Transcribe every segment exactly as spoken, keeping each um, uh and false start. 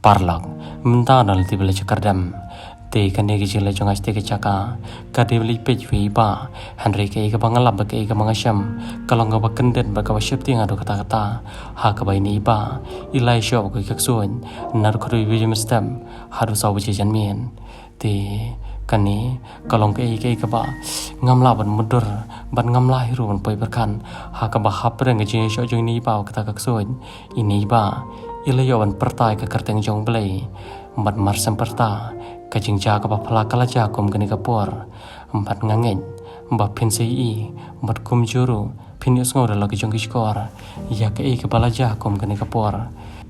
Paralok, mynta nga don lynti ba la jaka khyrdem. Te kane ka jingleit jong nga sha kata ka jaka ka dei ban leit peit ïa i bah. Hynrei kaei kaba nga lap bad kaei kaba nga shem ka long kaba kyndit bad kaba sheptieng haduh katta katta. Ha kaba ine i bah i la ïashong bad ka ksuid naduh khatduh baje mynstep haduh saw baje janmiet. Te kane ka long kaei kaei kaba ngam lah ban mutdur bad ngam lah hi ruh ban poi pyrkhat. Ha kaba hapdeng ka jingïashong jong ine i bah bad kata ka ksuid, ine i bah i la ïoh ban pyrta ïa ka kyrteng jong U Blei. Bad mar shem pyrta, ka jingjia kaba phylla ka la jia kum kane ka por. Bad nga ngeit ba phin sa ïohi bad kumjuh ruh phin ïohsngew da la ki jong ki shkor ïa kaei kaba la jia kum kane ka por.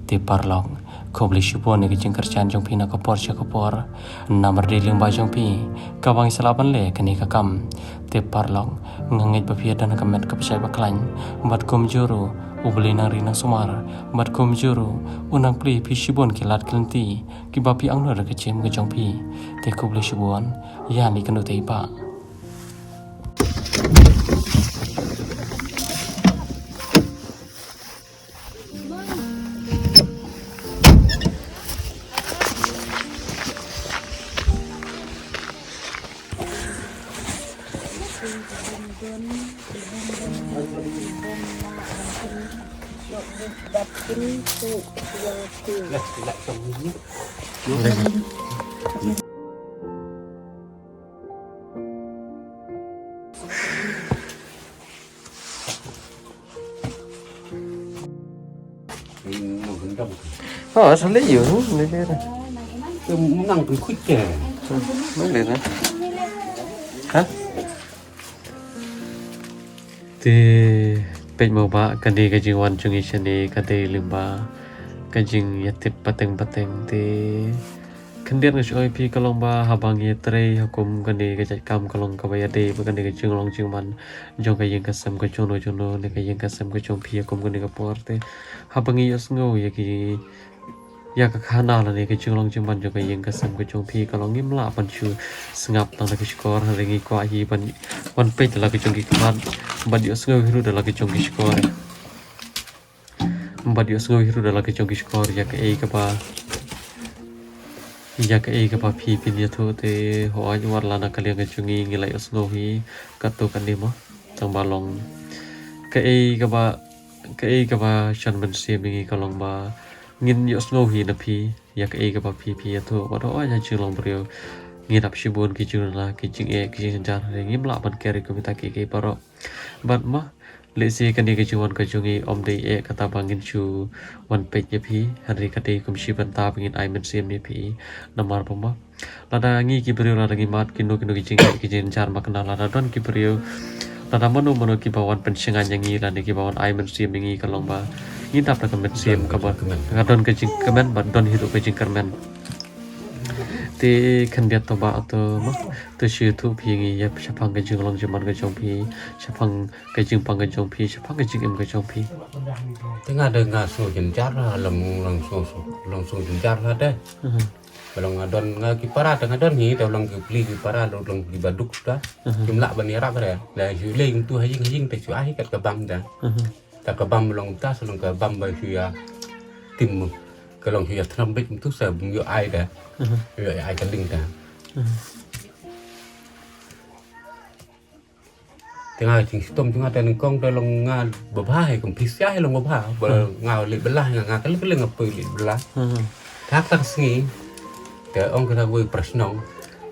Te paralok, khublei shibun ïa ka jingkyrshan jong phi na ka por sha ka por. Namar dei lyngba jong phi kaba ngi sa lah ban leh kane ka kam. Te paralok, nga ngeit ba phi ïa don ha ka met kaba shai ba khlaiñ. Bad kumjuh ruh U Blei nang ri nang sumar. Bad kumjuh ruh un nang plie ïa phi shibun ki lad ki lynti kiba phi angnud da ka jingim ka jong phi. Te khublei shibun. Ïa ine i kynduh te i bah. Ha, sa leh ïa u, leh leh. Nang pynkhih ke. Leh leh. Ha? Te peit mo bah, kane ka jingwan jong ngi shane ka dei lyngba ka jingïatip pateng pateng. Te khyndiat nga shu ong ïa phi ka long ba haba ngi ïatrei ha kum kane ka jait kam ka long kaba ïadei bad kane ka jinglong jingman jong ka ïing ka sem ka jongno jongno ne ka ïing ka sem ka jong phi ha kum kane ka por. Te haba ngi ïohsngew ïa ki, ïa ka khana lane ka jinglong jingman jong ka ïing ka sem ka jong phi ka long ngim lah ban shu sngap tang da ki shkor, hynrei ngi kwah hi ban wan peit da la ki jong ki khmat bad ïohsngew hi ruh da la ki jong ki shkor. Bad ïohsngew hi ruh da la ki jong ki shkor ïa kaei kaba, ïa kaei kaba phi phin ïathuh. Te hooid, wat la na ka liang ka jong ngi ngi la ïohsngew hi katto katne mo, tang ba long kaei kaba, kaei kaba shon mynsiem ïa ngi ka long ba ngin ïohsngew hi na phi ïa kaei kaba phi phi ïathuh. Bad hooid, ha jinglong briew ngi dap shibun ki jingla, ki jingeh, ki jingjynjar, hynrei ngim lah ban carry kumta kiei kiei baroh. Bad mo, lehse kane ka jingwan ka jong ngi ym dei eh kata ba ngin shu wan peit ïa phi, hynrei ka dei kum shi bynta ba ngin ai mynsiem ïa phi. Namar ba mo, lada ngi ki briew, lada ngi mad kino kino ki jingeh ki jingjynjar, ma kane lada don ki briew, lada mano mano kiba wan pynshngaiñ ïa ngi lane kiba wan ai mynsiem ïa ngi ka long ba ngi dap da ka mynsiem kaba, nga don ka jingkmen bad don hi ruh ka jingkyrmen. Te khyndiat to bah to mo, to shu ïathuh phi ïa ngi ïa shaphang ka jinglong jingman ka jong phi, shaphang ka jingpang ka jong phi, shaphang ka jingim ka jong phi. Te nga dei nga sngew jynjar ha long, long sngew, long sngew jynjar ha te. Mhm. Ba long nga don nga ki para te nga don hi te long ki pli ki para long, long ki baduk te. Mhm. Kim lah ban ïarap re. La shu lei kumtu ha ïing ha ïing te shu ai kat ka bam te. Mhm. Ta ka bam long ta sa long ka bam ba shu ïa tim ka long shu ïa thnam bit kumtu sa bym ïoh ai te. Mhm. Ïoh ai ka ding te. Mhm. Te nga jingshitom jong nga te nyngkong te long nga babha hi, kum phi sha hi long babha. Ba nga leit bylla nga, nga kylli kylli nga poi leit bylla. Hmm. Te ha kata ka sngi te ong kata kawei para shnong,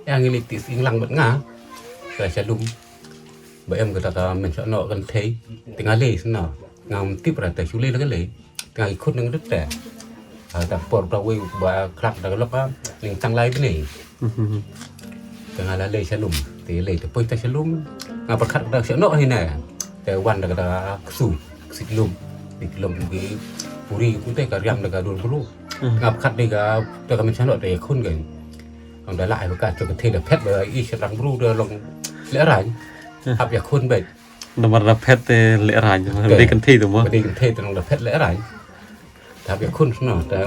ïa ngi leit tih sying lang bad nga sha sha lum. Ba em kata ka menshohnoh kynthei. Te nga leit sha no, ngam tip ra te shu leit la ka leit. Te nga ïakhun nang dep te. Ha kata por kawei ba khlad da ka lok ka ling tang lai bnai. Mhm. Te nga la leit sha lum, te leit te poi te sha lum. Nga pyrkhat kata shohnoh hi ne. Te wan da kata ksuid, ksuid lum. Ksuid lum ki puri ku te ka riam da ka dur bru. Mhm. Nga pyrkhat dei ka, te ka mynshohnoh te ïakhun kein. Ong da lah ai ba ka, te ka thei da phet ba i sha rang bru da long lehraiñ. Mhm. Hap ïakhun beit. Namar da phet te lehraiñ, te dei kynthei te mo. Dei kynthei te nang da phet lehraiñ. Te hap ïakhun sno te.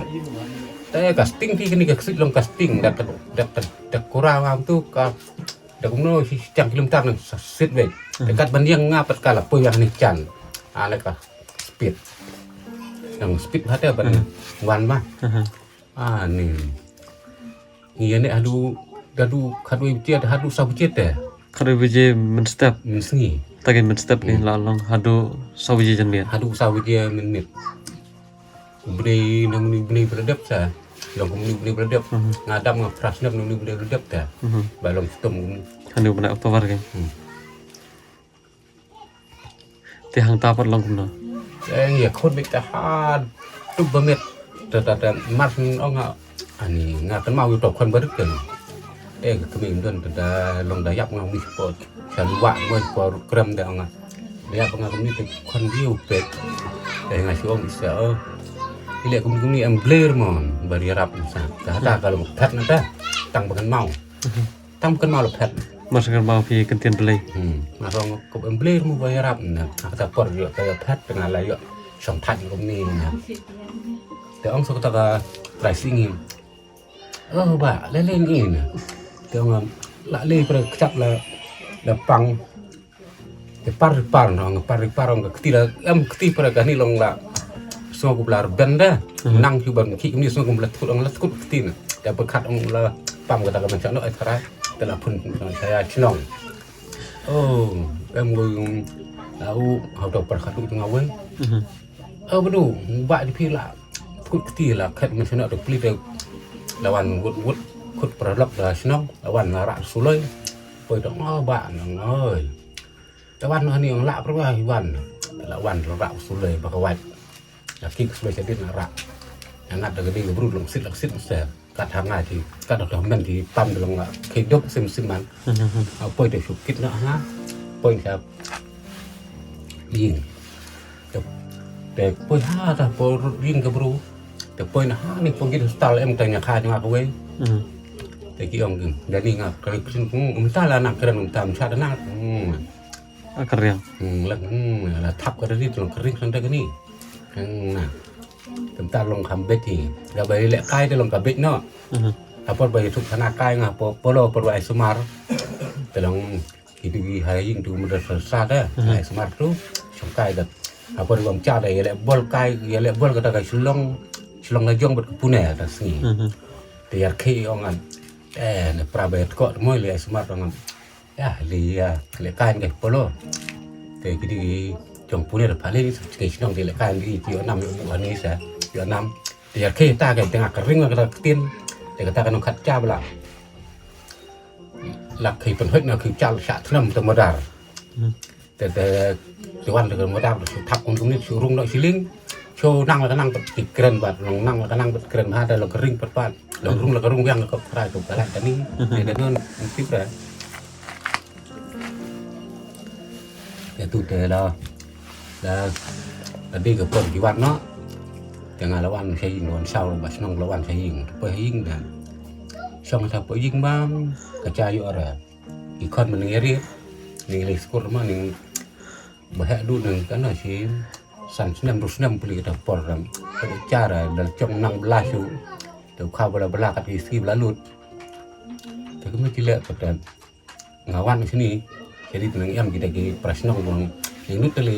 Te ka sting phi kane ka ksuid long ka sting da, da, da, da kura ngam tu ka, da kumno shi, shi kilometer nang sa sit beit. Te kat ban ïeng nga pat ka la poi ïa kane jan. Ale ka speed. Nang speed bha te ban wan ma. Mhm. Ah, ni. Ngi ïa ne haduh, haduh khatwei baje, haduh saw baje te. Khatwei baje mynstep. Mynsngi. Tang mynstep ni la long haduh saw baje janmiet. Haduh saw baje mynmiet. Bnai na muni bnai bradep sa. Long kumni bnai bradep. Nga dap nga pras na muni bnai bradep ta. Ba long stom kumni. Haduh bnai October kan. Te hangta pat long kumno? Eh, ngi khot bit ta ha tup ba met. Ta ta ta mar ong nga. Ani nga kan mau yu to khon barit kan. Eh, ka kami don ta ta long da yap nga mi sport. Sa luwa mo sport krem da nga. Da yap nga mi te khon yu pet. Eh, nga si ong isa. Ile kumi kumi em bler mon bari rap sa. Ta ta kalau pet na ta. Tang ba kan mau. Tang kan mau la phet. Mar sa kan mau phi kyntien Blei. Hmm. Mar sa ong ko em Blei mu ba ïarap na. Kata por ïoh ka phet tang la ïoh. Song phet kum ni na. Te ong sa kata ka trai singim. Oh ba le le ni na. Te ong la le pra kchap la la pang. Te par par no, nga par par ong ka kti la, em kti para kani long la. Sngew ku bla rben da. Nang ki ban ki kni sngew ku bla tkut ong la tkut kti na. Te berkat ong la pam kata ka ban chano ai tharai. Te la pun saya chnong. Oh, em ngui la u hau to par khatu tengah wei. Oh bedu, ba di phi la tkut kti la khat men chano to pli te lawan wut wut kut para lok da chnong lawan la rak suloi. Poi to ngo ba nang oi. Te wan hani ong la perwa hi wan. La wan la rak suloi ba ka wait. La ki suloi sadin la rak. Ngat da gadi bru long sit lak sit mesti. Kat hanga ti kat da men ti pam da long la ki dok sim sim man. Apoi te sukit na ha. Poi sa ing. Te poi ha ta po ing ka bru. Te poi na ha ni poi git stal em tanya kha nga ka wei. Te ki ong ki dani nga kren kren. Mta la nak kren mta msa da nak. A kariang. Hmm, la, hmm, la thap ka ri tolong kering sang da kani. Hmm, na. Tenta long kam bet ni. Ga ba le kai tolong ka bet no. Apor ba YouTube sana kai nga po polo por ba sumar. Tolong itu di hai itu muda sa da. Hai sumar tu. Song kai da. Apor bang cha da ya le bol kai ya le bol kata kai sulong. Sulong la jong bet pune ta sngi. Te yar ke ongan. Eh, ne pra ba ko mo le sumar ongan. Ya, li ya, le kan ke polo. Te kidi jong pune da pale ni ke chnong di le kan di ti nam yu ani sa. Yu nam. Te ya ke ta ke tengah kering ka tin. Te kata ka nong khat cha bla. La ke pen hoi na ke chal sa tnam te modar. Te te tuan te modar su thap kun kun ni su rung no siling. Su nang la nang bet kren bat nang nang la nang bet kren ha da la kering bet bat. Long rung la ka rung wiang ka prai tu ka la ka ni. Ni da non mesti pra. Ya tu te la. La tadi ka por ki wan no. Te nga la wan sa ing wan sau ba snong la wan sa ing. Pe ing da. Song sa pe ing bang ka cha yu ara. Ki khon ma ning ri. Ning le skur ma ning ba ha du ning kana si. San snem ru snem puli ka por ram. Ka cha ra dal chong nang bla su. Te kha bla bla kat ki ski bla lut. Te kami ki le kata nga wan sini. Jadi tenang em kita ki prasnong bang. Yang nu tele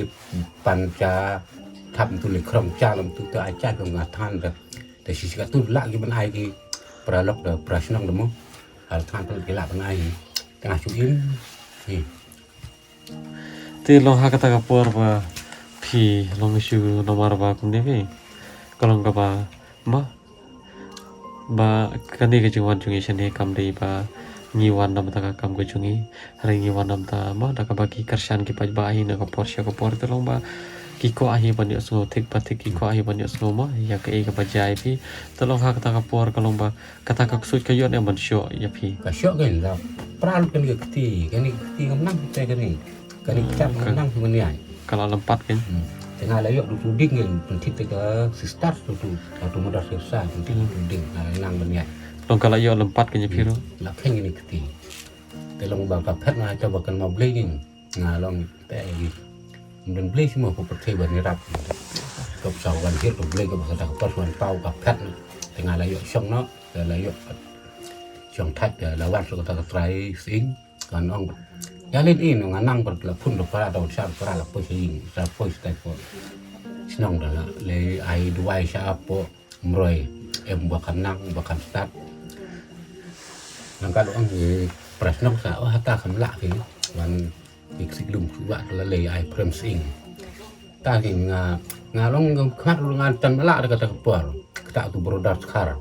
pan cha thap tu le krong cha lam tu te acha ko nga than da. Te si ka tu la ki ban ai ki pralok da prasnong da mo. Al than tu ki la ban ai. Tengah su im. Hi. Te long ha kata ka por ba phi long shu namar ba kumne phi. Ka long kaba ma ba kane ka jingwan jong ngi shane kam dei ba ngi wan namar ka kam ka jong ngi. Hynrei ngi wan namar ma da kaba ki kyrshan ki paidbah hi na ka por sha ka por te long ba ki kwah hi ban ïohsngew thik ba thik ki kwah hi ban ïohsngew ma ïa kaei kaba jia ïa phi. Te long ha kata ka por ka long ba kata ka ksuid ka ïoh ne ban shoh ïa phi. Ka shoh kein la pral kein ka kti, kein ka kti ngam nang te kein. Kein ka chap ngam nang ngam ïai. Ka la lympat kein. Te nga la ïoh du tu ding kein, pynthit te ka sister tu tu, tu mudar sister, pynthit tu ding, nga la nang ban ïai. Long ka la ïoh lympat kein ïa phi ruh. La kein kein ka kti. Te long ba ka phet nga te ba kan ma blei kein. Nga long te ai. Mden blei simo ko pyrthei ban ïarap. Kop sa wan hir ko blei ko ba kata ka pas wan pau ka phet. Te nga la ïoh shong no, te la ïoh shong thait te la wan so kata ka trai sing. Kan ong. Ya lin in nga nang ber la phun ro para da sa para la poi sing. Sa poi stai poi. Shnong da la le ai duai sa po mroi. Em ba kan nang, ba kan stad. Nang ka long i pres nong sa, oh, hata kam lah phi. Wan i ksik lum ksik wah la lei ai prem sing. Ta hi nga, nga long khmat nga tan mala da kata ka por. Kata tu brodar skar.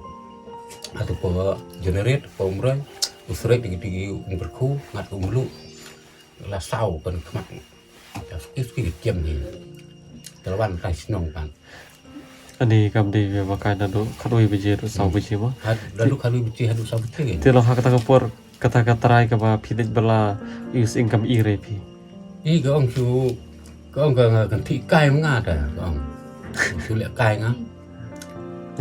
Atu ko generate, ko umroi, usroi tigi tigi umperku, ngat umlu. La sau kan khmat. Is ki kiam ni. Talawan kai sinong kan. Ani kam dei ba kai naduh khatwei baje haduh saw baje mo. Had, naduh khatwei baje haduh saw baje. Te long ha kata ka por kata ka trai kaba phi dei bala use income i re phi. I ka ong shu, ka ong ka nga kan thi kai ma nga ta, ka ong. Shu leh kai nga.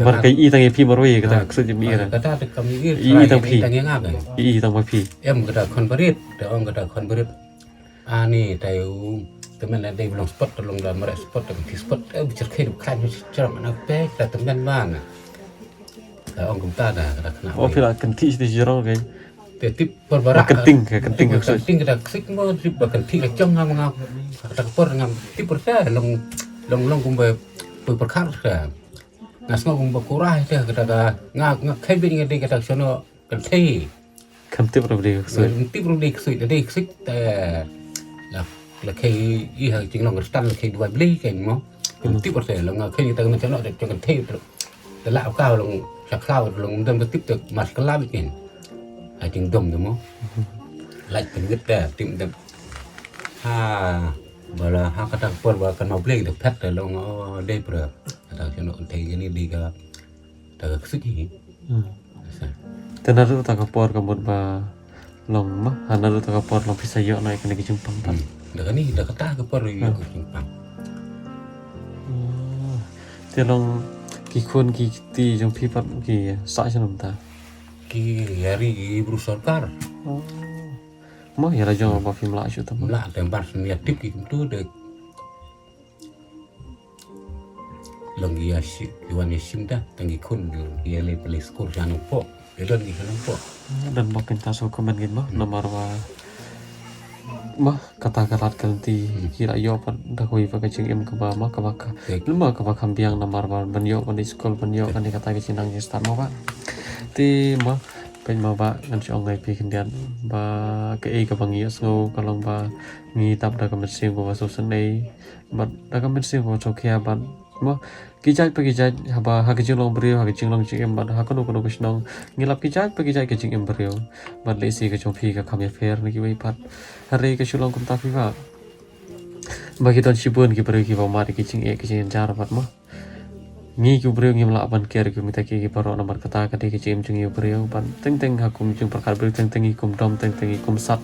Mar ka i tang i phi marwei kata ka ksut i re. Kata ta kam i i tang phi. I tang ba phi. Em kata khon barit, ta ong kata khon barit. Ani tai u temen dei long spot long da mare spot da phi spot, eh, bichar khe du khan bichar mana pe ta temen mana. Ta ong kumta da da khna. Oh, phi la kan thi di jirong kai. Te tip por bara. Kan ting, kan ting, kan ting da ksik mo tip ba kan thi ka chong ngam ngam. Ta por ngam tip por sa long long long kumba pui por khar sa. Ngas ngam kumba kurah sa kata ka nga nga khe bi ngi dei kata sono kan thi. Kham tip ruh dei ksui. Tip ruh dei ksui, dei ksui te la la khei i ha jinglong ka stan la khei dua bli khei mo. Kham tip ruh te la nga khei ta ka mention te chong kan thei te la ka long sa khlau long dam tip te mas ka la bikin. Ha jingdom te mo. Lai pengit te tim te. Ha bala ha kata por ba kan mau bli te phet te long, oh, dei pra. Kata chong kan thei ni dei ka ta ka ksik hi. Te naduh ta ka por ka mut ba long ma, ha naduh ta ka por long phi sa ïoh noh ïa kane ka jingpang pat. Da kane da kata ka por ïoh ka jingpang. Te long ki khun ki kti jong phi pat ki sah sha num ta? Ki ïa ri ki bru sorkar. Ma ïa la jong ba phim lah shuh ta ma. Lah te ban sum ïa tip ki kumtu de. Long ïa shi, ki wan ïa shim ta, tang ki khun ki ïa leit play school sha nongpoh. Ki don ki sha nongpoh. Don bok kin ta so comment kin ma, namar ba ma kata ka lad ka lynti ki la ïoh pat da kawei pat ka jingim kaba ma kaba ka. Lem ba kaba kham biang namar ba ban ïoh ban leit school ban ïoh kane kata ka jingnang jingstad ma ba. Te ma peit ma ba ngan shu ong ïa phi khyndiat ba kaei kaba ngi ïohsngew ka long ba ngi dap da ka mynsiem kaba sngewsynei. Bad da ka mynsiem kaba sngewkhia bad mo ki jait pa ki jait haba ha ka jinglong briew ha ka jinglong jingim bad ha kano kano ka shnong ngi lap ki jait pa ki jait ka jingim briew. Bad lehse ka jong phi ka kham ïapher na kiwei pat. Hynrei ka shu long kumta phi ba ba ki don shibun ki briew kiba mad ïa ki jingeh ki jingjar bad mo ngi ki briew ngim lah ban ker ki mita ki ki baroh namar kata ka dei ka jingim jong ngi briew ban teng teng ha kum jingpyrkhat briew teng teng ngi kum dom teng teng ngi kum sat.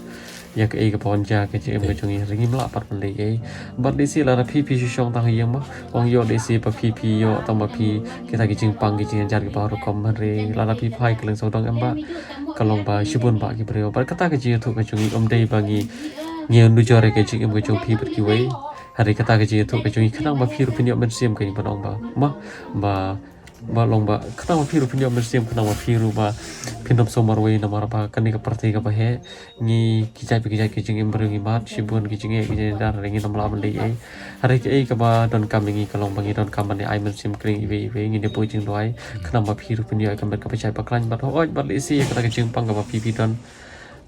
Ïa kaei kaba wan jia ka jingim ka jong ngi hynrei ngim lah pat ban leh ei. Bad lehse lada phi phi shu shong tang ha ïing ma ong ïoh lehse ba phi phi ïoh tang ba phi kita ki jingpang ki jingjar kiba rukom hynrei lada phi phai kylleng sawdong em ba ka long ba shibun ba ki briew bad kata ka jingïathuh ka jong ngi um dei ba ngi ngi nujor ïa ka jingim ka jong phi bad kiwei. Hynrei kata ka jingïathuh ka jong ngi khnang ba phi ruh phin ïoh mynsiem ka jingpynong ba ma ba ba long ba khnang ba phi ruh phin ïoh mynsiem khnang ba phi ruh ba phin ym sngewmarwei namar ba kane ka pyrthei kaba heh ngi ki jait pa ki jait ki jingim briew ngi mad shibun ki jingeh ki jingdar hynrei ngin ym lah ban leh ei. Hynrei kaei kaba donkam ïa ngi ka long ba ngi donkam ban ai mynsiem kring iwei iwei ngin ïa buh jingduwai khnang ba phi ruh phin ïoh ïa ka met kaba jait ba khlaiñ bad hooid bad lehse ïa kata ka jingpang kaba phi phi don.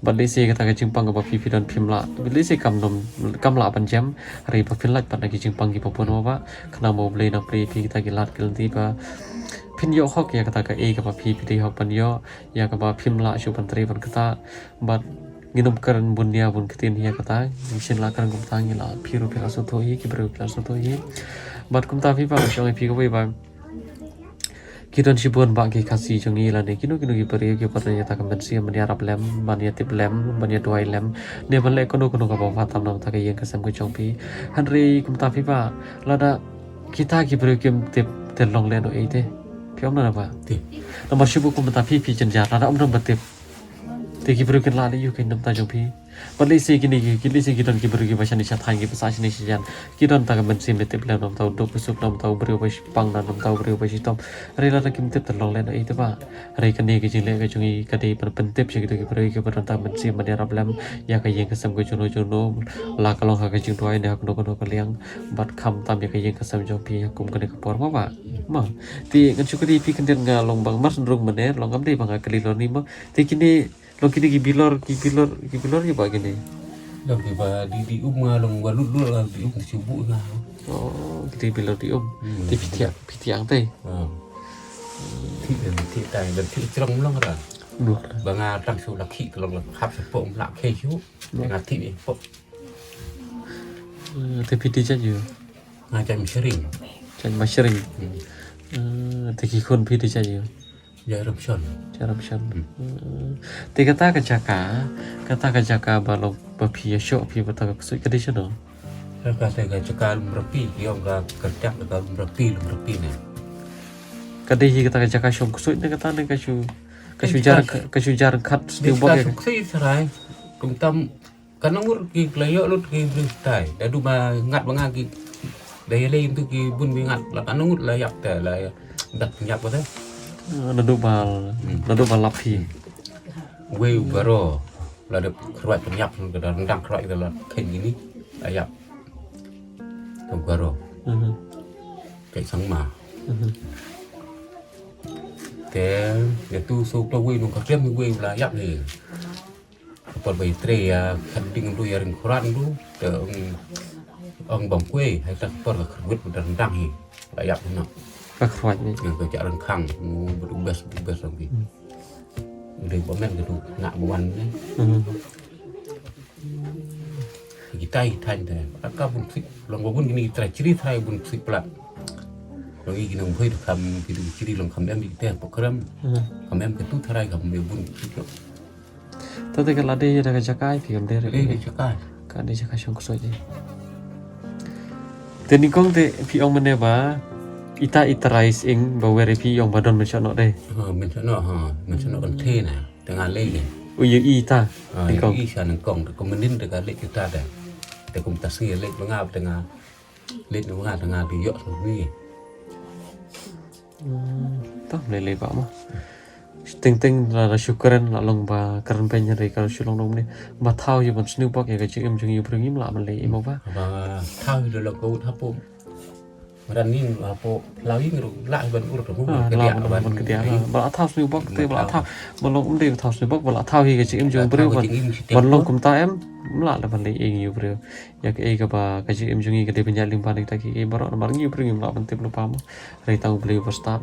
Bad lehse kata ka jingpang kaba phi phi don phim lah. Bad lehse kam dom kam lah ban jem. Hynrei ba phin lait pat na ki jingpang kiba bun mo ba khnang ba U Blei un plie ïa phi kita ki lad ki lynti ba phin ïoh hok ïa kata kaei kaba phi phi dei hok ban ïoh ïa kaba phim lah shuh ban trei ban ktah. Bad ngin ym kren bun nia bun ktien ïa kata. Ngi shen la kren kumta ngi la phi ruh phi la sngewthuh hi ki briew ki la sngewthuh hi. Bad kumta phi ba shong ïa phi kawei ba ki don shibun ba ki Khasi jong ngi lane kino kino ki briew kiba don ïa kata ka mynsiem ban ïarap lem ban ïatip lem ban ïaduwai lem ne ban leh kano kano kaba bha tam na bynta ka ïing ka sem ka jong phi. Hynrei kumta phi ba lada kita ki briew kim tip te long lehnoh ei te phi ong na ba tip namar shibun kumta phi phi jynjar lada ym don ba tip. Te ki briew kin lah leh ïa ka namta jong phi. Bad lehse kine ki, ki lehse ki don ki briew kiba shane sha thaiñ kiba sah shane sha jan. Ki don ta ka mynsiem ne tip lem namta u duk u suk namta u briew ba shi pang na namta u briew ba shitom. Hynrei lada kim tip te long lehnohei te ba. Hynrei kane ka jingleh ka jong ngi ka dei ban pyntip sha kito ki briew kiba don ta ka mynsiem ban ïarap lem ïa ka ïing ka sem ka jong no jong no. La ka long ha ka jingduwai ne ha kano kano ka liang. Bad khamtam ïa ka ïing ka sem jong phi ha kum kane ka por mo ba. Mo. Te ngan shu kylli phi khyndiat nga long ba nga mar sngewrung mynne long ngam dei ba nga kylli lor ni mo. Te kine Long kine ki bilor, ki bilor, ki bilor ïa ba kine. Long ki ba di di um nga long wa lut lut la di um ti shu bu nga. Oh, kine bilor di um. Hmm, te phi thiang, phi thiang te. Hmm. Thi dan thi tai dan thi chrong long ra. Ba nga tang shu la khi long la khap shu pok la khe shu. Nga thi ni pok. Eh, te phi ti jait ïa. Nga jait Mashring. Jait Mashring. Hmm. Eh, te ki khun phi ti jait ïa. Jaramshon. Jaramshon. Hmm. Eh, te kata ka jaka, kata ka jaka ba long ba phi ïa shoh phi ba ta ka ksuid ka dei shano? Kata ka jaka Lumrapi, ïong ka kyrteng ka Lumrapi, Lumrapi ne. Ka dei hi kata ka jaka shong ksuid ne kata ne ka shu ka shu jar ka shu jar khat shu bok ka ksuid sarai. Kumtam Ka nongur ki la ïoh lut ki briew tai. Da du ba ngat ba nga ki. Da ïa lei tu ki bun bi ngat la ka nongur la ïap te la dak ïap ko te. Naduh ba naduh ba lap hi. Wei u garo la da khruat ïap ka da rendang khruat ka la khen gini la ïap. Ka garo. Kai sang ma. Te ya tu so to wei nong ka klem wei la ïap hi. Ka por ba i trei ïa ka ding du ïa ring khrat du te ong ong bang kuei hai ta ka por ka khruit ba dang dang hi la ïap na. Ka khruit ni. Ngan ka jak rengkhang mu bedu bes bedu bes ong bi. Dei ba men ka du nak ba wan ni. Kita i thain te aka bun sik long ba bun kini trai chiri trai bun sik plat. Long i kinong bhoi du kham ki du chiri long kham em i te pokram. Kham em ka tu trai kham me bun sik. Ta te ka la dei da ka jaka phi kam dei. Dei da jaka. Ka dei jaka shong ksuid. Te nyngkong te phi ong mynne ba ita ita rais ing ba wer phi ong ba don mynshem noh dei. Ha mynshem noh ha mynshem noh kan the na. Te nga lei dei. U ïa ita. Nyngkong. Ita nyngkong te kum mynnin te ka lei ita dei. Te kum ta sngi lei ba nga te nga lei ba nga te nga dei ïoh shu ni. Tang lei lei ba ma. Teng teng la la shu kren la long ba kren ben ri ka shu long nong ni ba thaw ïa ban sniew bok ïa ka jingim jong ïa u briew ngim lah ban lei ïa mo ba. Ba thaw ïa long ko ut hapo. Ran ni hapo la ïa ru la ban ur to mo. Ba la thaw sniew bok te ba la thaw ba long um dei ba thaw sniew bok ba la thaw ïa ka jingim jong u briew ban long kumta em. Lah la ban lei ïa u briew. Ïa kaei kaba ka jingim jong ngi ka dei ban ïaid lyngba na kita kiei baroh namar ngi u briew ngim lah ban tip lypa mo. Hynrei tang U Blei uba stad.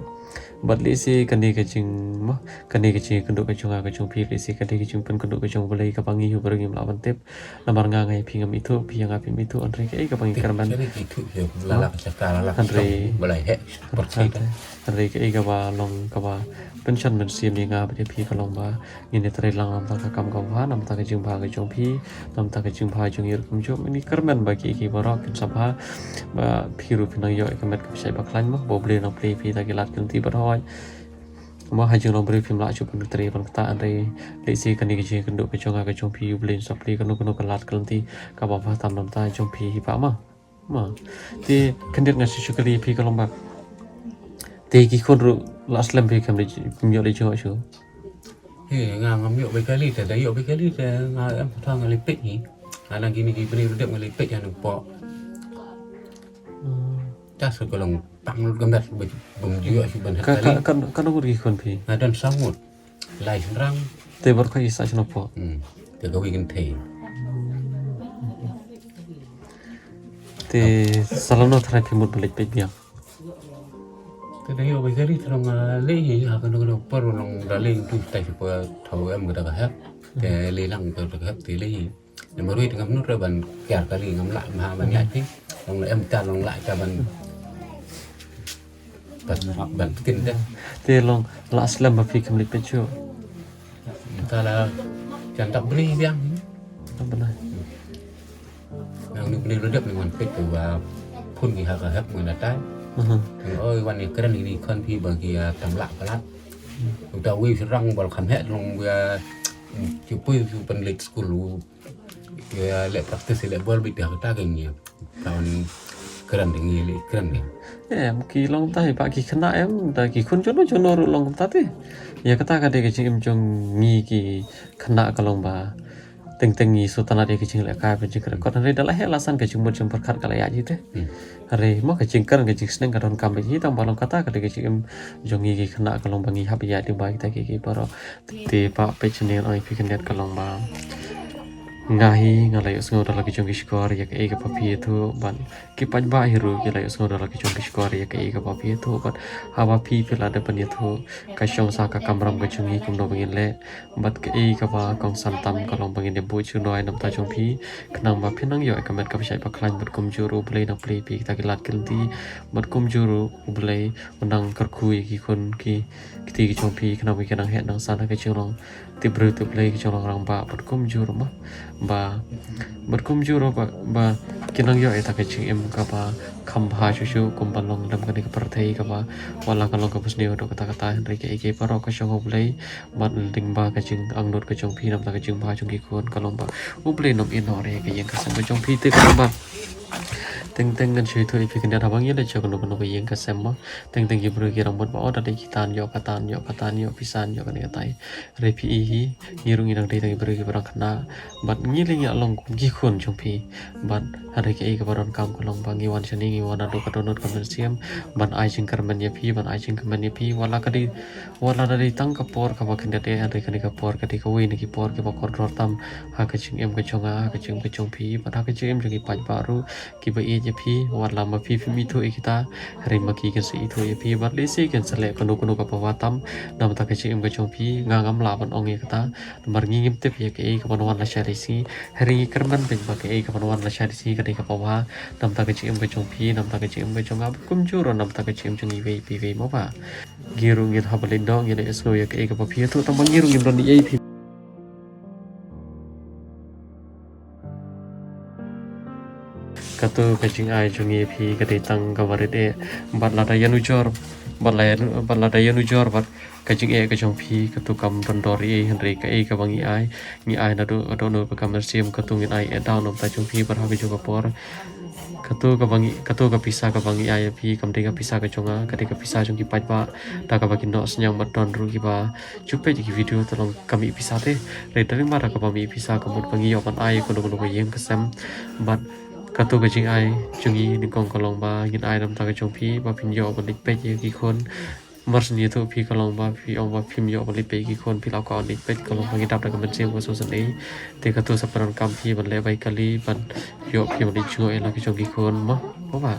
Bad lehse kane ka jing mo kane ka jingkynduh ka jong nga ka jong phi lehse ka dei ka jingpynkynduh ka jong U Blei kaba ngi u briew ngim lah ban tip. Namar nga nga ïa phi ngam ithuh phi ïa nga phim ithuh hynrei kaei kaba ngi kyrmen. Hynrei kaei kaba long kaba pynshong mynsiem ïa nga bad ïa phi ka long ba Ngin ïa trei lang na bynta ka kam kaba bha, na bynta ka jingbha ka jong phi, na bynta ka jingbha jong ngi ruh kumjuh. Ngi kyrmen ba ki ki baroh kin sa bha ba phi ruh phin nang ïoh ïa ka met ka pyrshah ba khlaiñ mo, ba U Blei un nang plie ïa phi da ki lad ki lynti baroh. Mo ha jinglong briew phim lah shuh ban trei ban ktah hynrei lehse kane ka jingkynduh ka jong nga ka jong phi U Blei un sa plie kano kano ka lad ka lynti kaba bha tam na bynta jong phi hi ba mo. Ma. Te khyndiat nga shu shu kylli ïa phi ka long ba. Te ki khun ruh la slem phi kam dei phi ïoh leit jngoh shuh. He nga ngam ïoh ba kali te da ïoh ba kali te nga em pha nga leit peit hi. Nga nang kini ki bri ruh dep nga leit peit ha nang pok. Ta shu ka long pang lut gambar ba bym ïoh shu ban ha kali. Ka ka ka ngut ki khun phi? Nga don saw ngut. Lai shynrang. Te baroh ka i sa shano pok. Hmm. Te ka wi kynthei. Te sa lano tharai phi mut ban leit peit biang. Te da ïoh ba kali throng lei hi ha kano kano por long da lei tu tai shu pa thaw em ka da ka hep. Te lei lang ka da ka hep te lei hi. Namar ri te ngam nud re ban kiar kali ngam lah ma ban ïaid ti. Long la em ta long lah ta ban ban pynkin te. Te long la slem ba phi kam leit peit shuh. Ta la jan dap bri biang. Dap bri. Nang ni bri lo dep ni wan peit tu ba phun ki ha ka hep ngan datai. Oi wan ni kren ni khon phi ba ki tam lah palat. Uta wi serang bal kham hek long ba Ki poi u pynleit skul u. Ïa leh practice ïa leh bol bit da kata ka ngi. Taun kren da ngi leh kren da. Em ki long tai ba ki khynnah em da ki khun jono jono ruh long kumta te. Ïa kata ka dei ka jingim jong ngi ki khynnah ka long ba teng teng ngi sngewtynnat ïa ka jingleh kai ban jingkren kot hynrei da la heh la san ka jingmut jingpyrkhat ka la ïaid hi te. Hynrei mo ka jingkren ka jingsneng ka donkam beit hi tang ba long kata ka dei ka jingim jong ngi ki khynnah ka long ba ngi hap ïaid lyngba kita ki ki baroh. Te pa peit shane ong ïa phi khyndiat ka long ba nga hi nga la ïohsngew da la ki jong ki shkor ïa kaei kaba phi ïathuh bad ki paidbah hi ruh ki la ïohsngew da la ki jong ki shkor ïa kaei kaba phi ïathuh bad haba phi phi la dep ban ïathuh ka shong sa ka kamram ka jong ngi kumno ba ngin leh bad kaei kaba kongsan tam ka long ba ngin ïa buh jingduwai na bynta jong phi khnang ba phin nang ïoh ïa ka met kaba shait ba khlaiñ bad kumjuh ruh U Blei nang plie ïa phi kita ki lad ki lynti bad kumjuh ruh U Blei u nang kyrkhu ïa ki khun ki kti ki jong phi khnang ba ki nang heh nang san ha ka jinglong tip briew tip Blei ka jinglong rangbah bad kumjuh ruh mo ba bad kumjuh ruh ba, ba ki nang ïoh ïa ta ka jingim kaba kham bha shuh shuh kumba long lem kane ka pyrthei kaba wat la ka long kaba sniew haduh katta katta hynrei kaei kaei baroh ka shong ha U Blei bad lyngba ka jingangnud ka jong phi na bynta ka jingbha jong ki khun ka long ba U Blei un ym ïehnoh re ïa ka ïing ka sem ka jong phi te ka long ba teng teng ngan shu ïathuh ïa phi khyndiat haba ngi leit sha kano kano ka ïing ka sem mo teng teng ki briew ki rang mut ba oh da dei ki tan ïoh ka tan ïoh ka tan ïoh pisa ïoh kane katai. Hynrei phi i hi ngi ruh ngi dang dei tang ki briew kiba dang khynnah bad ngi lei ngi la long kum ki khun jong phi bad hynrei kaei kaba donkam ka long ba ngi wan shane ngi wan naduh ka dohnud ka mynsiem ban ai jingkyrmen ïa phi ban ai jingkmen ïa phi wat la ka dei wat la da dei tang ka por kaba khyndiat eh hynrei kane ka por ka dei kawei na ki por kiba kordor tam ha ka jingim ka jong nga ha ka jingim ka jong phi bad ha ka jingim jong ki paidbah ruh kiba ïeit ïa phi wat la ma phi phim ithuh ïa kita hynrei ma ki kin sa ithuh ïa phi bad lehse kin sa leh kano kano kaba wad tam na bynta ka jingim ka jong phi nga ngam lah ban ong ïa kata namar ngi ngim tip ïa kaei kaban wan lashai lashisngi hynrei ngi kyrmen beit ba kaei kaban wan lashai lashisngi ka dei kaba wad na bynta ka jingim ka jong phi na bynta ka jingim ka jong nga bad kumjuh ruh na bynta ka jingim jong iwei pa iwei mo ba ngi ruh ngin hap ban leit noh ngin ïohsngew ïa kaei kaba phi ïathuh tang ba ngi ruh ngim don ei ei phi. Kato ka jingai jong ngi ïa phi ka dei tang kaba rit eh bad lada ïanujor bad la ïanu bad lada ïanujor bad ka jingeh ka jong phi kato kam don dor ei hynrei kaei kaba ngi ai ngi ai naduh ka dohnud bad ka mynsiem kato ngin ai eh down na bynta jong phi bad ha kajuh ka por kato kaba ngi kato ka pisa kaba ngi ai ïa phi kam dei ka pisa ka jong nga ka dei ka pisa jong ki paidbah da kaba ki noh synñiang bad don ruh kiba Shu peit ïa ki video te long ka mih pisa te. Hynrei da lyngba da kaba mih pisa ka mut ba ngi ïoh ban ai ïa kano kano ka ïing ka sem bad kato ka jingai jong ngi nyngkong ka long ba ngin ai na bynta ka jong phi ba phin ïoh ban leit peit ïa ki khun. Mar shu ïathuh phi ka long ba phi ong ba phim ïoh ban leit peit ïa ki khun phi la kwah ban leit peit ka long ba ngi dap da ka mynsiem ka sngewsynei. Te kato sa pyndonkam phi ban leh bai kali ban ïoh phi ban leit jngoh ïa la ki jong ki khun mo. Mo ba.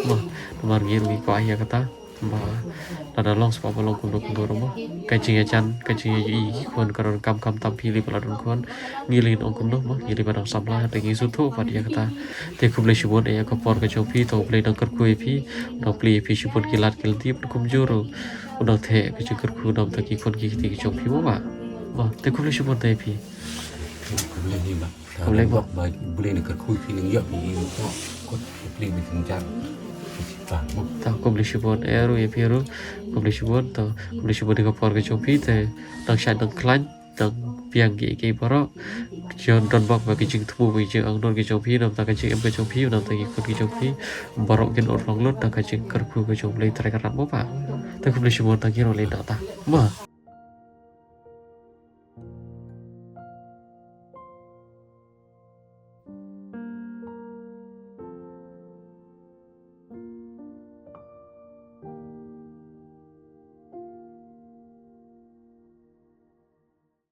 Mo. Namar ngi ruh ngi kwah ïa kata. Ba lada long spah ba long kumno kumno ruh mo ka jingïajan ka jingïaïohi ki khun ka donkam khamtam phi lei ba la don khun ngi lei ong kumno mo ngi lei ba dang samla te ngi sngewthuh pat ïa kata. Te khublei shibun ïa ka por ka jong phi to U Blei dang kyrkhu ïa phi dang plie ïa phi shibun ki lad ki lynti bad kumjuh ruh u dang theh ka jingkyrkhu na bynta ki khun ki kti ki jong phi mo ba. Mo te khublei shibun te ïa phi. Khublei ba. Khublei ba. Ba Blei na kyrkhu phi nang ïoh phi ïoh ko ko Blei ba jingjar. Ba mo. Ta khublei shibun eh ruh ïa phi ruh. Khublei shibun ta khublei shibun ïa ka por ka jong phi te dang shait dang khlaiñ dang biang ki ki baroh. Jon don bok ba ki jingthmu ba ki jingangnud ki jong phi nam ta ka jingim ka jong phi nam ta ki khun ki jong phi. Baroh kin urlong lut ta ka jingkyrkhu ka jong Blei Trai Kynrad mo ba. Ta khublei shibun ta ki ruh lei na ta. Mo.